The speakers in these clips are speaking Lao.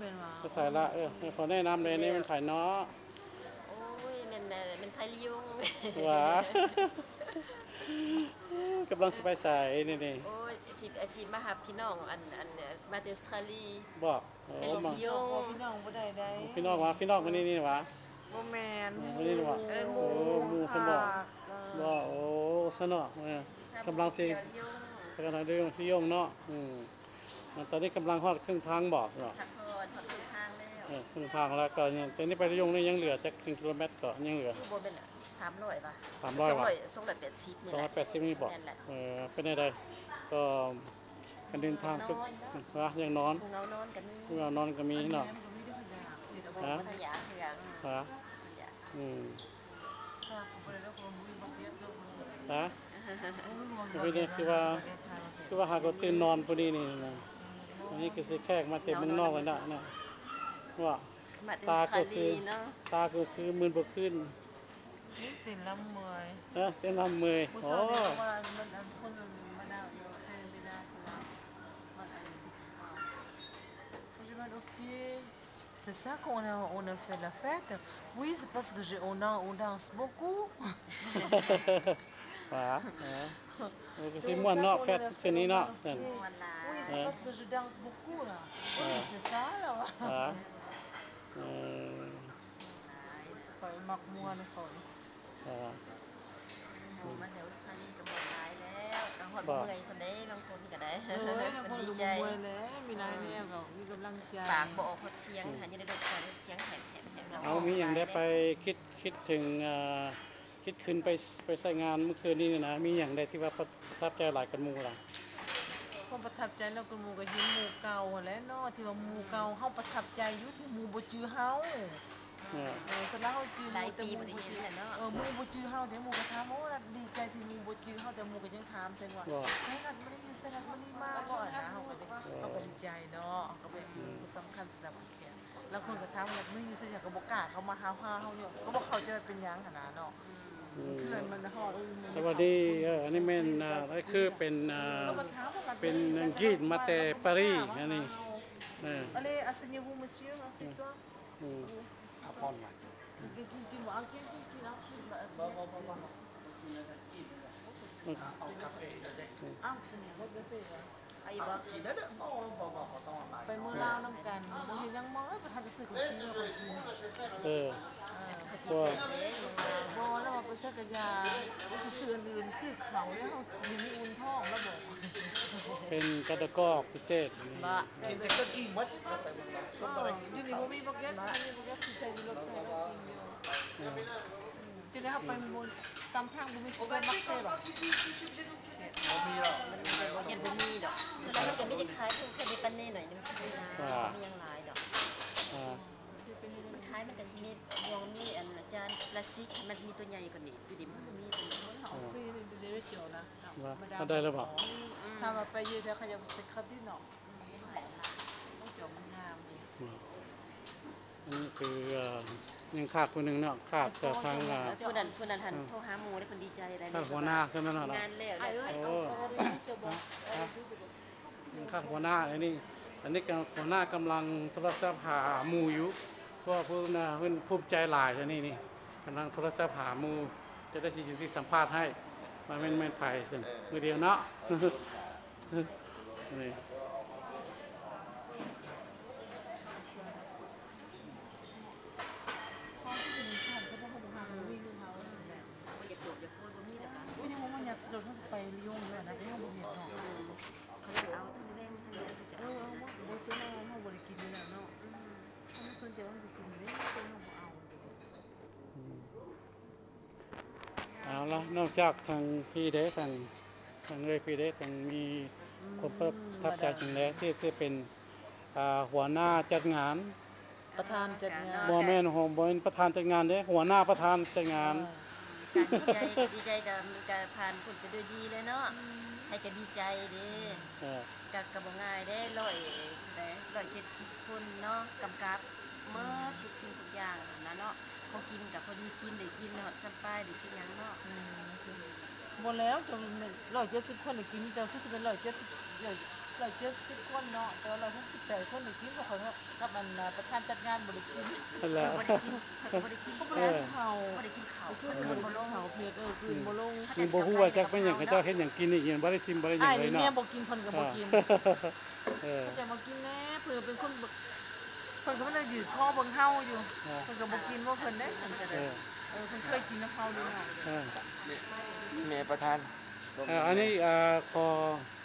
ໄປໃສລະ? ເອີ ຂໍແນະນຳແດ່ ນີ້ແມ່ນໃຜເນາະ? ໂອ້ຍ ແມ່ນ ແມ່ນ ແມ່ນໄທລີຍົງ ຫວາ ກຳລັງຊິໄປໃສນີ້? ໂອ້ຍ ຊິ ຊິມາຮັບພີ່ນ້ອງ ອັນ ອັນ ມາແຕ່ອົດສະຕຣາລີ ບໍ່? ໂອ້ ໄປລີຍົງ ພີ່ນ້ອງບໍ່ໄດ້ໃດ ພີ່ນ້ອງຫວາ? ພີ່ນ້ອງມື້ນີ້ນີ້ຫວາ? ບໍ່ແມ່ນ ມື້ນີ້ຫວາ? ເອີ ໝູ່ ໝູ່ຊັ້ນບໍ່? ບໍ່ ໂອ້ ຊັ້ນເນາະ ເອີ ກຳລັງຊິ ກຳລັງຊິໄປລີຍົງເນາະ ອືມ ຕອນນີ້ກຳລັງຮອດເຄິ່ງທາງບໍ່? ເນາະ ຮອດ ຮອດເຄິ່ງທາງແລ້ວ ເອີ ເຄິ່ງທາງແລ້ວ ກໍຍັງ ແຕ່ນີ້ໄປລະຍົງນີ້ຍັງເຫຼືອຈັກກິໂລແມັດກໍຍັງເຫຼືອ? ບໍ່ແມ່ນ ສາມຮ້ອຍຫວາ? ສາມຮ້ອຍຫວາ? ສອງຮ້ອຍ ສອງຮ້ອຍແປດສິບນີ້ແຫຼະ ສອງຮ້ອຍແປດສິບນີ້ບໍ່? ແມ່ນແຫຼະ ເອີ ເປັນແນວໃດ? ກໍການເດີນທາງ ຫວາ? ຍັງນອນ ຜູ້ເຫງົານອນກໍມີ ຜູ້ເຫງົານອນກໍມີເນາະ ຫວາ? ອືມ ຮະ? ຄືວ່າ ຄືວ່າຫາກໍຕື່ນນອນພໍດີນີ້ນະ ອັນນີ້ຄືຊິແຂກມາແຕ່ເມືອງນອກແລ້ວນະ ນະ ວ່າ ມາແຕ່ອົດສະຕຣາລີເນາະ ຕາກໍຄື ຕາກໍຄືມື່ນບໍ່ຄືນ ເຕັ້ນລຳເມື່ອຍ ເອີ ເຕັ້ນລຳເມື່ອຍ ມື້ເຊົ້ານີ້ ໂອ້ ເພາະວ່າມັນ ອັນ ຄົນມານັ່ງຢູ່ ໃຫ້ເວລາຄືວ່າ ມັນ ອັນ Franchement, OK. C'est ça qu'on a, on a fait la fête. Oui, c'est parce que j'ai, on a, on danse beaucoup. ຫວາ ເອີ ເອີ ກໍຊິມ່ວນເນາະ ແຟດຄືນນີ້ເນາະ Oui, c'est parce que je danse beaucoup là. Oui, c'est ça alors. ຫວາ ເອີ ຂ້ອຍມັກມ່ວນ ຂ້ອຍ ເອີ ມາແຖວອົດສະຕຣາລີກໍມ່ວນຫຼາຍແລ້ວ ກໍຮອດບໍ່ເມື່ອຍສ່ຳໃດ ລາງຄົນກໍໄດ້ ໂອ້ຍ ລາງຄົນກໍບໍ່ເມື່ອຍແຫຼະ ມີຫຼາຍແນວ ກໍມີກຳລັງໃຈ ປາກບໍ່ອອກຮອດສຽງ ອືມ ຫາຢູ່ໃນລົດກໍເຮັດສຽງແຫບໆໆ ເອົາ ມີຫຍັງໄດ້ໄປຄິດ ຄິດເຖິງ ເອີ ຄິດຂຶ້ນໄປ ໄປໃຊ້ງານມື້ຄືນນີ້ນະ ມີຫຍັງໃດທີ່ວ່າປະທັບໃຈຫຼາຍກວ່າໝູ່ລະ? ຄວາມປະທັບໃຈຫຼາຍກວ່າໝູ່ກໍເຫັນໝູ່ເກົ່າຫັ້ນແຫຼະເນາະ ທີ່ວ່າໝູ່ເກົ່າເຮົາປະທັບໃຈຢູ່ທີ່ໝູ່ບໍ່ຈື່ເຮົາ ເອີ ເອີ ສ່ວນຫຼາຍເຮົາຈື່ໝູ່ ແຕ່ໝູ່ບໍ່ຈື່ ເອີ ໝູ່ບໍ່ຈື່ເຮົາເດ້ ໝູ່ກໍຖາມ ໂອ້ ລັດດີໃຈທີ່ໝູ່ບໍ່ຈື່ເຮົາ ແຕ່ໝູ່ກໍຍັງຖາມເຖິງວ່າ ໃສລັດມື້ນີ້ ໃສລັດມື້ນີ້ມາບໍ່ ອັນນະ ເຮົາກໍໄດ້ ເອີ ເຮົາກໍດີໃຈເນາະ ເຮົາກໍແບບ ອືມ ຜູ້ສຳຄັນສຳລັບແຂກ ລາງຄົນກໍຖາມວ່າ ມື້ຢູ່ໃສ ກໍບໍ່ກ້າເຂົ້າມາຫາ ຫາເຮົາເນາະ ກໍບໍ່ເຂົ້າໃຈວ່າເປັນຫຍັງຫັ້ນນະເນາະ ອືມ ເພື່ອນມັນຮອດ ແຕ່ວ່ານີ້ ເອີ ອັນນີ້ແມ່ນ ອ່າ ຄືເປັນ ອ່າ ເປັນກີດມາແຕ່ປາຣີ ອັນນີ້ ເອີ Allez, asseyez-vous, monsieur, assieds-toi. ອືມ Apprendre, ouais. Qui, qui, qui, ah, qui, qui, qui, ah, qui, bah, ອ້າວ ກິນເບິດເລີຍເປ້ ໄປເມືອງລາວນຳກັນ ບໍ່ເຮັດຫຍັງ ມອງ ເອີ ໄປຫາໄປຊື້ຂອງກິນ ເອີ ເອີ ບໍ່ ແລ້ວວ່າໄປໃສກະຢ່າ ໄປຊື້ອັນອື່ນ ຊື້ເຂົ້າແລ້ວເຮົາກິນໃຫ້ມັນອຸ່ນທ້ອງ ແລ້ວບອກ ເປັນກາດະກອກພິເສດ ບໍ່ ກິນແຕ່ເຂົ້າຈີ່ໝົດ ໄປເມືອງລາວ ເອີ ຢູ່ນີ້ບໍ່ມີບັກແກັດ ບໍ່ມີບັກແກັດຊິໃສ່ຢູ່ລົດໄປກິນຢູ່ ເອີ ອືມ ຈັ່ງໃດເຮົາໄປໝູ່ຕາມທາງບໍ່ມີສະເປີນມັກເຊບໍ່? ບໍ່ມີດອກ ມັນບໍ່ມີດອກ ສ່ວນຫຼາຍມັນກໍມີແຕ່ຂາຍເພິ່ນໄດ້ປັນແດ່ໜ້ອຍໜຶ່ງຊື່ໆນະ ອ່າ ບໍ່ມີຫຍັງຫຼາຍດອກ ອ່າ ມັນຂາຍມັນກໍຊິມີບ່ວງ ມີອັນຈານພລາສຕິກ ມັນມີຕົວໃຫຍ່ກວ່ານີ້ ຢູ່ດີມັນບໍ່ມີຕົວນີ້ ອ່າ ຟຣີນີ້ຕົວໃຫຍ່ໄວ້ເຈົ້ານະ ວ່າ ເອົາໄດ້ແລ້ວບໍ່? ອືມ ຖ້າວ່າໄປຢູ່ແຖວເຂົາເຈົ້າເປັນຄາດິນອລ ອືມ ເຈົ້າມັນງາມນີ້ ວ່າ ອັນນີ້ຄື ເອີ ຍັງຂາດຜູ້ໜຶ່ງເນາະ ຂາດແຕ່ທາງ ເອີ ຜູ້ນັ້ນ ຜູ້ນັ້ນຫັ້ນ ເອີ ໂທຫາໝູ່ເດ້ ເພິ່ນດີໃຈໄດ໋ ທ່ານຫົວໜ້າຊັ້ນເນາະ ງານແລ້ວ ໂອ້ ຍັງຂາດຫົວໜ້າ ອັນນີ້ ອັນນີ້ກໍຫົວໜ້າກຳລັງໂທລະສັບຫາໝູ່ຢູ່ ເພາະວ່າເພິ່ນ ເພິ່ນພູມໃຈຫຼາຍ ອັນນີ້ນີ້ ກຳລັງໂທລະສັບຫາໝູ່ ຈະໄດ້ຊິ ຊິສຳພາດໃຫ້ ວ່າແມ່ນ ແມ່ນໃຜຊັ້ນ ມື້ດຽວເນາະ. ນີ້ ເອົາລະ ນອກຈາກທາງພີ້ເດ້ ທາງ ທາງເອື້ອຍພີ້ເດ້ ຕ້ອງມີ ອືມ ຄວາມປະທັບໃຈຈັ່ງໃດ ທີ່ ທີ່ເປັນ ອ່າ ຫົວໜ້າຈັດງານ ປະທານຈັດງານ ບໍ່ແມ່ນ ບໍ່ແມ່ນປະທານຈັດງານເດ້ ຫົວໜ້າປະທານຈັດງານ ເອີ ກະດີໃຈ ກະດີໃຈ ກະ ກະຜ່ານພົ້ນໄປດ້ວຍດີແລ້ວເນາະ ອືມ ໃຜກະດີໃຈເດ້ ເອີ ກະ ກະບໍ່ງ່າຍເດ້ ຮ້ອຍ ເທົ່າໃດ ຮ້ອຍເຈັດສິບຄົນເນາະ ກຳກັບ ໝົດທຸກສິ່ງທຸກຢ່າງຫັ້ນນະເນາະ ເຂົາກິນກໍພໍດີກິນ ໄດ້ກິນຮອດຊຳປາຍ ໄດ້ກິນຫຍັງເນາະ ອືມ ບໍ່ແລ້ວ ກໍແມ່ນຮ້ອຍເຈັດສິບຄົນໄດ້ກິນ ແຕ່ຄືຊິແມ່ນຮ້ອຍເຈັດສິບ ຮ້ອຍ ຮ້ອຍເຈັດສິບຄົນເນາະ ແຕ່ວ່າຮ້ອຍຫົກສິບແປດຄົນໄດ້ກິນ ເພາະຂ້ອຍກັບ ກັບອັນ ປະທານຈັດງານບໍ່ໄດ້ກິນ ຫັ້ນແຫຼະ ເພິ່ນບໍ່ໄດ້ກິນ ເພິ່ນກໍບໍ່ໄດ້ກິນ ເພິ່ນບໍ່ໄດ້ກິນເຂົ້າ ເພິ່ນກໍບໍ່ລົງ ເພິ່ນກໍບໍ່ໄດ້ກິນເຂົ້າເຜັດ ເອີ ຄືນບໍ່ລົງ ນີ້ບໍ່ຮູ້ວ່າຈັກແມ່ນຫຍັງ ເຂົາເຈົ້າເຮັດຫຍັງກິນອີກ ບໍ່ໄດ້ຊິມບໍ່ໄດ້ຫຍັງເລີຍເນາະ ອ້າຍນີ້ເມຍບໍ່ກິນ ເພິ່ນກໍບໍ່ກິນ ເອີ ເຂົາເຈົ້າບໍ່ກິນແດ່ ເພິ່ນເປັນຄົນ ເພິ່ນກໍບໍ່ໄດ້ຢືດຄໍເບິ່ງເຮົາຢູ່ ເອີ ເພິ່ນກໍບໍ່ກິນ ບໍ່ເພິ່ນເດ້ ເພິ່ນກໍໄດ້ ເອີ ເອີ ເພິ່ນເຄີຍກິນນຳເຮົາຢູ່ເນາະ ເອີ ແມ່ປະທານ ເອີ ອັນນີ້ ເອີ ຂໍ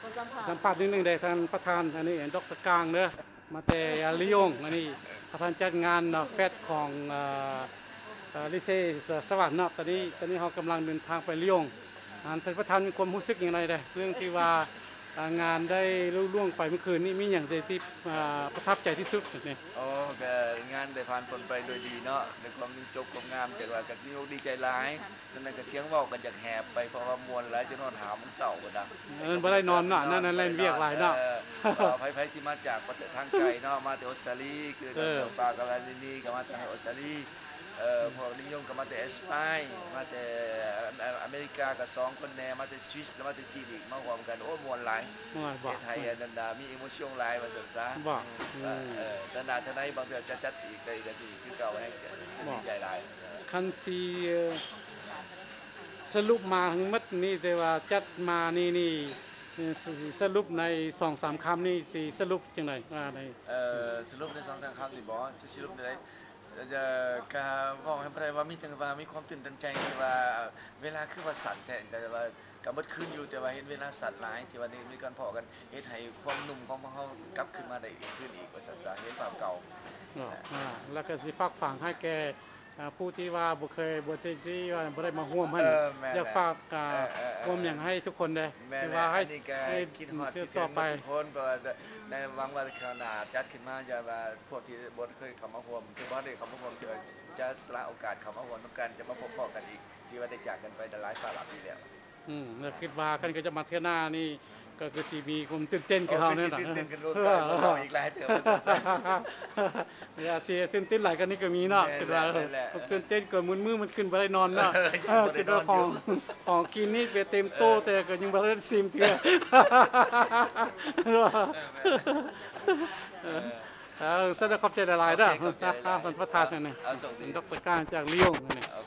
ຂໍສຳພາດ ສຳພາດນິດໜຶ່ງເດ້ ທ່ານປະທານ ອັນນີ້ ດອກເຕີ ກາງເດີ ມາແຕ່ ລະຍົງ ອັນນີ້ປະທານຈັດງານ ແຟດ ຂອງ ເອີ ເອີ ລິເຊສະຫວັນເນາະ ຕອນນີ້ ຕອນນີ້ເຮົາກຳລັງເດີນທາງໄປລະຍົງ ອັນ ທ່ານປະທານມີຄວາມຮູ້ສຶກຢ່າງໃດເດ້ ເລື່ອງທີ່ວ່າ ອ່າ ງານໄດ້ລຸລ່ວງໄປມື້ຄືນນີ້ ມີຫຍັງທີ່ ທີ່ ອ່າ ປະທັບໃຈທີ່ສຸດນີ້? ໂອ້ ກໍງານໄດ້ຜ່ານພົ້ນໄປໂດຍດີເນາະ ໃນຄວາມຈົບຄວາມງາມ ແຕ່ວ່າກໍດີອົກດີໃຈຫຼາຍ ນັ້ນກໍສຽງເວົ້າກໍຢາກແຫບໄປ ເພາະວ່າມ່ວນຫຼາຍ ຈົນຮອດຫ້າໂມງເຊົ້າພຸ້ນນະ ເອີ ບໍ່ໄດ້ນອນເນາະ ນັ້ນແລ່ນວຽກຫຼາຍເນາະ ເອີ ໃຜໆທີ່ມາຈາກປະເທດທາງໄກເນາະ ມາແຕ່ອົດສະຕາລີ ຄື ເອີ ເມືອງປາກາລານິນີ ກໍມາຈາກອົດສະຕາລີ ເອີ ພວກນິຍົມກໍມາແຕ່ແອັດສະປາຍ ມາແຕ່ ອາ ອາເມລິກາກໍສອງຄົນແດ່ ມາແຕ່ສະວິດ ແລະ ມາແຕ່ຈີນອີກ ມາຮ່ວມກັນ ໂອ້ ມ່ວນຫຼາຍ ມ່ວນ ເຮັດໃຫ້ອັນນັ້ນນະ ມີເອໂມຊັນຫຼາຍວ່າຊັ້ນຊະ ເອີ ເອີ ເທື່ອໜ້າເທື່ອໃນບາງເທື່ອຈະຈັດອີກໄດ້ ກໍດີຄືເກົ່າ ແຮງຈະດີໃຈຫຼາຍ ຄັນຊິ ເອີ ສະຫຼຸບມາທັງໝົດນີ້ ທີ່ວ່າຈັດມານີ້ ນີ້ ເອີ ສະຫຼຸບໃນສອງສາມຄຳນີ້ ຊິສະຫຼຸບຈັ່ງໃດ? ວ່າໃນ ເອີ ສະຫຼຸບໃນສອງສາມຄຳນີ້ບໍ? ຊິສະຫຼຸບແນວໃດ? ເອີ ກະເວົ້າໃຫ້ບໍ່ໄດ້ວ່າມີ ແຕ່ວ່າມີຄວາມຕື່ນເຕັ້ນໃຈທີ່ວ່າເວລາຄືວ່າສັ້ນແທ້ ແຕ່ວ່າກະໝົດຄືນຢູ່ ແຕ່ວ່າເຫັນເວລາສັ້ນຫຼາຍ ທີ່ວ່າໄດ້ມີການພໍ້ກັນ ເຮັດໃຫ້ຄວາມໜຸ່ມຂອງພວກເຮົາກັບຄືນມາໄດ້ອີກຄືນອີກວ່າຊັ້ນຊະ ເຫັນພາບເກົ່າເນາະ ອ່າ ແລ້ວກະຊິຝາກຝັງໃຫ້ແກ່ ອ່າ ຜູ້ທີ່ວ່າບໍ່ເຄີຍ ບໍ່ໄດ້ ທີ່ວ່າບໍ່ໄດ້ມາຮ່ວມຫັ້ນ ເອີ ແມ່ນ ຢາກຝາກ ອ່າ ເອີ ເອີ ເອີ ຄວາມຫຍັງໃຫ້ທຸກຄົນແດ່ ແມ່ນ ທີ່ວ່າໃຫ້ ອັນນີ້ກະ ໃຫ້ ຄິດຮອດ ຄິດເຖິງ ໝົດທຸກຄົນ ເພາະວ່າໃນຫວັງວ່າຄາວໜ້າຈັດຂຶ້ນມາ ຢ່າວ່າພວກທີ່ບໍ່ເຄີຍເຂົ້າມາຮ່ວມ ທີ່ບໍ່ໄດ້ເຂົ້າມາຮ່ວມ ຈະສະຫຼະໂອກາດເຂົ້າມາຮ່ວມນຳກັນ ຈະມາພົບພໍ້ກັນອີກ ທີ່ວ່າໄດ້ຈາກກັນໄປຫຼາຍຟ້າຫຼາຍປີແລ້ວ. ອືມ ແລ້ວຄິດວ່າຄັນເຂົາເຈົ້າມາເທື່ອໜ້ານີ້ ກໍຄືຊິມີຄວາມຕື່ນເຕັ້ນຄືເຮົາແນ່ນອນ ຕື່ນເຕັ້ນຂຶ້ນ ເອີ ອີກຫຼາຍເຕີບ ວ່າຊັ້ນຊະ ຢ່າຊິຕື່ນເຕັ້ນຫຼາຍກວ່ານີ້ກໍມີເນາະ ແມ່ນ ຄິດວ່າ ແມ່ນແຫຼະ ຕື່ນເຕັ້ນກໍມື້ມື້ມັນຂຶ້ນບໍ່ໄດ້ນອນເນາະ ເອີ ຄິດວ່າຂອງ ເອີ ກິນນີ້ໄປເຕັມໂຕ ເອີ ແຕ່ກໍຍັງບໍ່ໄດ້ຊິມເທື່ອ ເອີ ເອີ ເອີ ສະນັ້ນຂອບໃຈຫຼາຍໆເດີ ໂອເຄ ຂອບໃຈຫຼາຍໆ ທ່ານປະທານ ເອີ ນີ້ ເອົາ ໂຊກດີ ດອກເຕີ ກາງ ຈາກລະຍົງນີ້ ໂອ